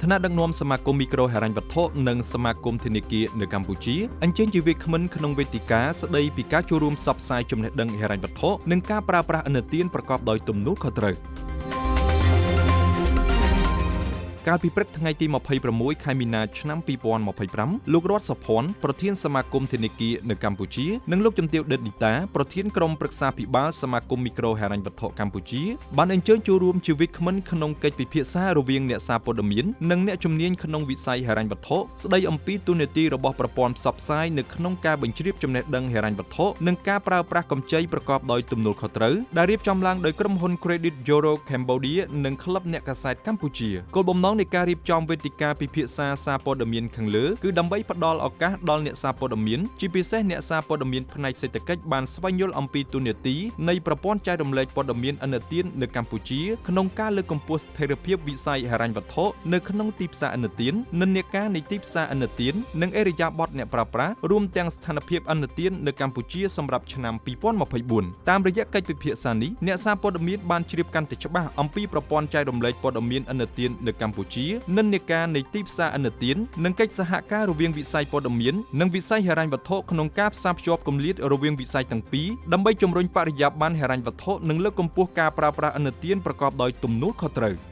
ថ្នាក់ដឹកនាំសមាគមមីក្រូហិរញ្ញវត្ថុនិងសមាគមធនាគារនៅកម្ពុជាអញ្ជើញជាវាគ្មិនក្នុងវេទិកាស្ដីពីការចូលរួមផ្សព្វផ្សាយចំណេះដឹងហិរញ្ញវត្ថុនិងការប្រើប្រាស់ឥណទានប្រកបដោយទំនួលខុសត្រូវ។ កាលពីព្រឹកថ្ងៃទី26ខែមីនាឆ្នាំ2025លោករតសុភ័ណ្ឌប្រធានសមាគមធនាគារនៅកម្ពុជានិងលោកជំទាវដិតនីតាប្រធានក្រុមប្រឹក្សាភិបាលសមាគមមីក្រូហិរញ្ញវត្ថុកម្ពុជាបានអញ្ជើញចូលរួមជាវាគ្មិនក្នុងកិច្ចពិភាក្សារវាងអ្នកសារព័ត៌មាននិងអ្នកជំនាញក្នុងវិស័យហិរញ្ញវត្ថុស្ដីអំពីតួនាទីរបស់ប្រព័ន្ធផ្សព្វផ្សាយនៅក្នុងការបញ្ជ្រាបចំណេះដឹងហិរញ្ញវត្ថុនិងការប្រើប្រាស់កម្ចីប្រកបដោយទំនួលខុសត្រូវដែលរៀបចំឡើងដោយក្រុមហ៊ុន Credit Bureau Cambodia និងក្លឹបអ្នកកាសែតកម្ពុជាគោលបំណងនៃការរៀបចំវេទិកាពិភាក្សាសារព័ត៌មានខាងលើគឺដើម្បីផ្ដល់ឱកាសដល់អ្នកសារព័ត៌មានជាពិសេសអ្នកសារព័ត៌មានផ្នែកសេដ្ឋកិច្ចបានស្វែងយល់អំពីតួនាទីនៃប្រព័ន្ធចែករំលែកព័ត៌មានឥណទាននៅកម្ពុជាក្នុងការលើកកម្ពស់ស្ថិរភាពវិស័យហិរញ្ញវត្ថុនៅក្នុងទីផ្សារឥណទាននិន្នាការនៃទីផ្សារឥណទាននិងឥរិយាបថអ្នកប្រើប្រាស់រួមទាំងស្ថានភាពឥណទាននៅកម្ពុជាសម្រាប់ឆ្នាំ2024តាមរយៈកិច្ចពិភាក្សានេះអ្នកសារព័ត៌មានបានជ្រាបកាន់តែច្បាស់អំពីប្រព័ន្ធចែករំលែកព័ត៌មានឥណទាននៅកម្ពុជានិន្នាការនៃទីផ្សារឥណទាននិងកិច្ចសហការរវាងវិស័យព័ត៌មាននិងវិស័យហិរញ្ញវត្ថុក្នុងការផ្សារភ្ជាប់គម្លាតរវាងវិស័យទាំងពីរដើម្បីជំរុញបរិយាបន្នហិរញ្ញវត្ថុនិងលើកកម្ពស់ការប្រើប្រាស់ឥណទានប្រកបដោយទំនួលខុសត្រូវ។